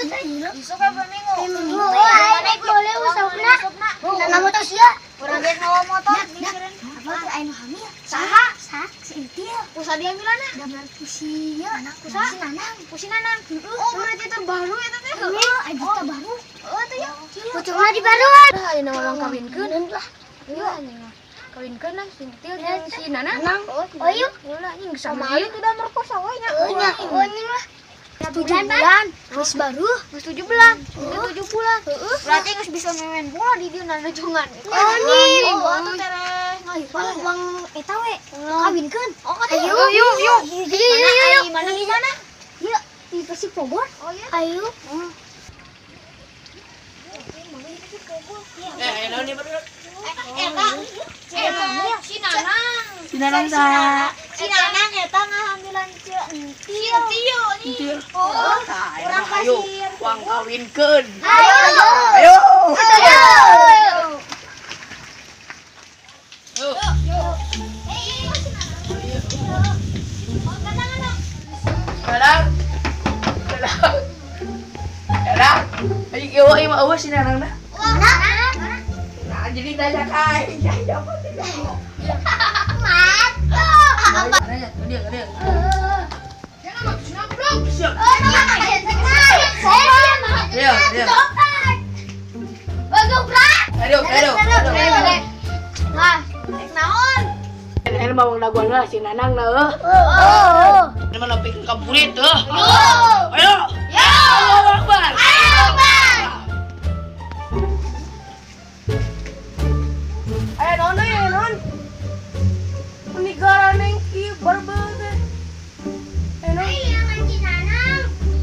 Isuk apa minggu? Minggu. Boleh usupna. Nana motor sia. Urang geus mawa motor. Apa tuh anu hamil? Saha? Saha? Si Intil. Kusa dia milana? Damar ku si Kusa? Si Nanang. Ku si Nanang. Oh, berarti terbaru eta teh. Heeh, aya terbaru. Heeh teh ya. Pucukna di baruan. Ayeuna mah kawinkeun lah. Iya, kawinkeun lah si Intil jeung si Nanang. Oh, yuk. Ulah anjing sama ayu tidak merkosa we nya. Heeh nya, anjing lah. 7 bulan. Geus baru, geus 7 bulan. Geus 7 bulan. Heeh. Berarti geus bisa main bola di dieu nanajongan. Oh, nih. Oh, atuh tereh ngahirpan uang eta we. Kawinkeun. Oh, ayo, yuk, yuk. Yuk, mana di mana? Yuk, di Persib Bogor. Oh iya. Ayo. Eh, naon ieu baru? Eta. Si Nanang. Si Nanang sa. Si Nanang eta ngahamilan Ceu Entil. Entil. Oh, urang ayo, pasir. Uang kawinkeun. Ayo. Ayo. Ayo. Ayo. Oh, kadang-kadang. Dadang. Dadang. Dadang. Ayo ieu ieu mah eueuh si Nanang dah. Nah, jadi tanya ka aing siapa sih? Mantap. Nanya, dia, dia. Siap. Dia, dia. Aduh, aduh, aduh. Nah, naon? Ini mah daguan lah si Nanang lah eueuh. Oh. Ini mah nepi ka burit eueuh. Ayo. Yo. Allahu Akbar. Eh, naon deui, naon? Menigara neng ieu barbel teh. Eh, naon?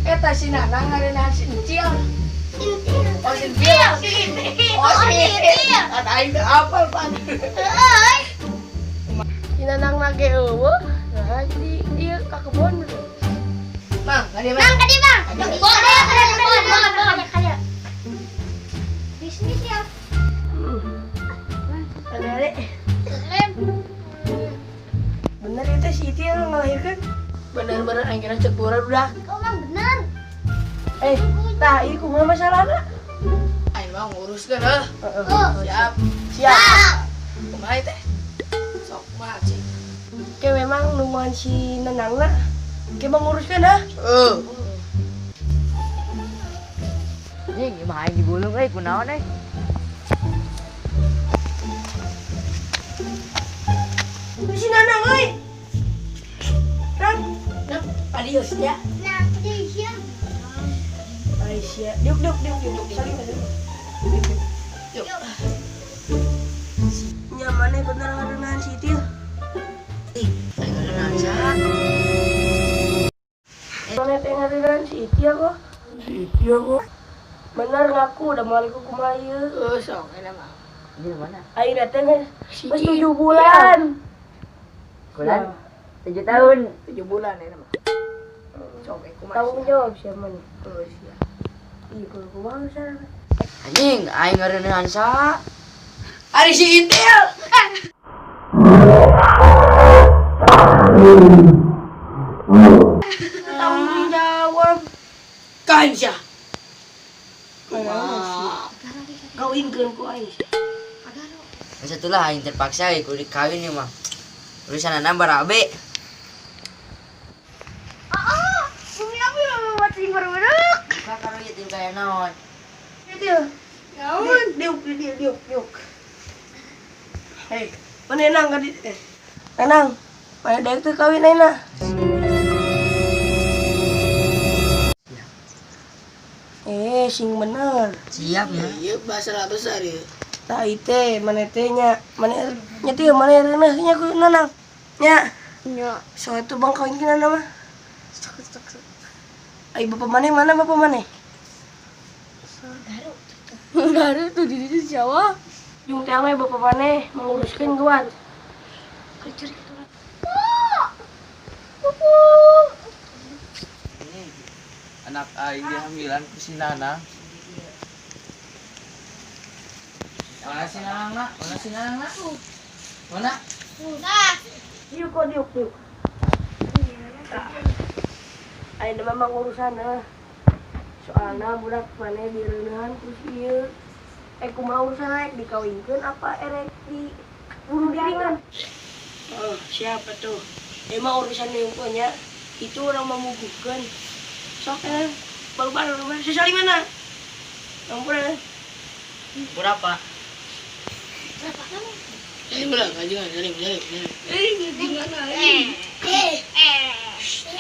Eta si Nanang ngareunaan si Encil. Oh, si Encil. Oh, si Encil. Kata aing teu apal, Pan. Si Nanang na ge eueuh. Nah, jadi ieu ka kebon. Mang, ka dieu, Mang. Bang, kadi bang. Kadi, kadi, Bisnis ya. Adek, Lem. bener itu si Itil ngelahirkan? Bener-bener aing kira cek budak. Oh, bang bener. Eh, tah ieu kumaha masalahna? Aing mah nguruskeun heuh. Heeh. Siap. Siap. Kumaha ieu teh? Sok kumaha cing. Ke memang nungguan si Nanang na. Ke menguruskeun ha? Heuh. Anjing, imah aing digulung euy, kunaon euy? Si Nanang euy. Nang, Nang, adios ya. Nah, dia. Aisyah, diuk diuk diuk diuk saling saling. Yuk. Nya maneh bener ngareunaan si Itil? Ih, aing ngareunaan saha? Maneh teh ngareunaan si Itil kok? Si Itil kok. Bener ngaku udah moal ku kumaha ieu. Heuh, sok enak mah. Di mana? Aing teh geus 7 bulan. Bulan? 7 tahun. 7 bulan enak mah. Sok eh kumaha. Tanggung jawab siapa nih? Heuh, siap. Ih, kudu kumaha misalnya. Anjing, aing ngareunaan saha? Ari si Intil. Tanggung jawab. Kain sia. Kumaha? Kawinkeun ku aing. Geus atulah aing terpaksa euy kudu dikawin ieu mah. Urusan Nanang barabe. Oh, bumi api buat berberuk. Buka karo ieu teh kaya naon? Itil. Naon? Diuk diuk diuk diuk. Hei, mana nang ka di eh. Nanang, mana daek teu kawin ayeuna? Eh, sing bener. Siap ya. Ieu masalah besar ieu. Tah teh, mana teh nya, mana nya teh mana reunah nya ku Nanang. Nya. Nya. So itu bang kawin ke Nanang mah. Sok sok sok. Ai bapak maneh mana bapak maneh? Garut tuh di Jawa. Jung teh we bapak maneh menguruskeun geuat. Kerja gitu. Anak aing dihamilan ku si Nanang. Mana si Nanang nak? Mana si Nanang nak? Mana? Nah, Diuk kok diuk diuk. Ayo memang urusan. Soalna budak maneh direuneuhan ku si ieu. Eh, kumaha urusan rek dikawinkeun apa erek di bunuh diri kan? Oh, siapa tuh? Emang urusan yang punya itu orang memuguhkan. Sok eh, baru baru baru sesali mana? Ampun eh. Berapa? Salim lah, kajian, salim, salim, salim. Eh, gimana ini? Eh,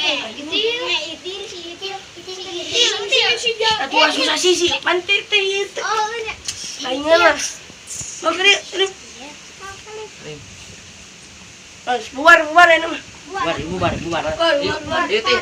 eh, itil, itil, si itil, itil, itil, itil. Atuh ah, susah sih sih, pantai teh itu. Oh, ini. Aing lah. Mau ke dia, aduh. Salim. Bubar, bubar ini mah. Bubar, bubar, bubar. Bubar, Yuk, bubar. yuk, Tih.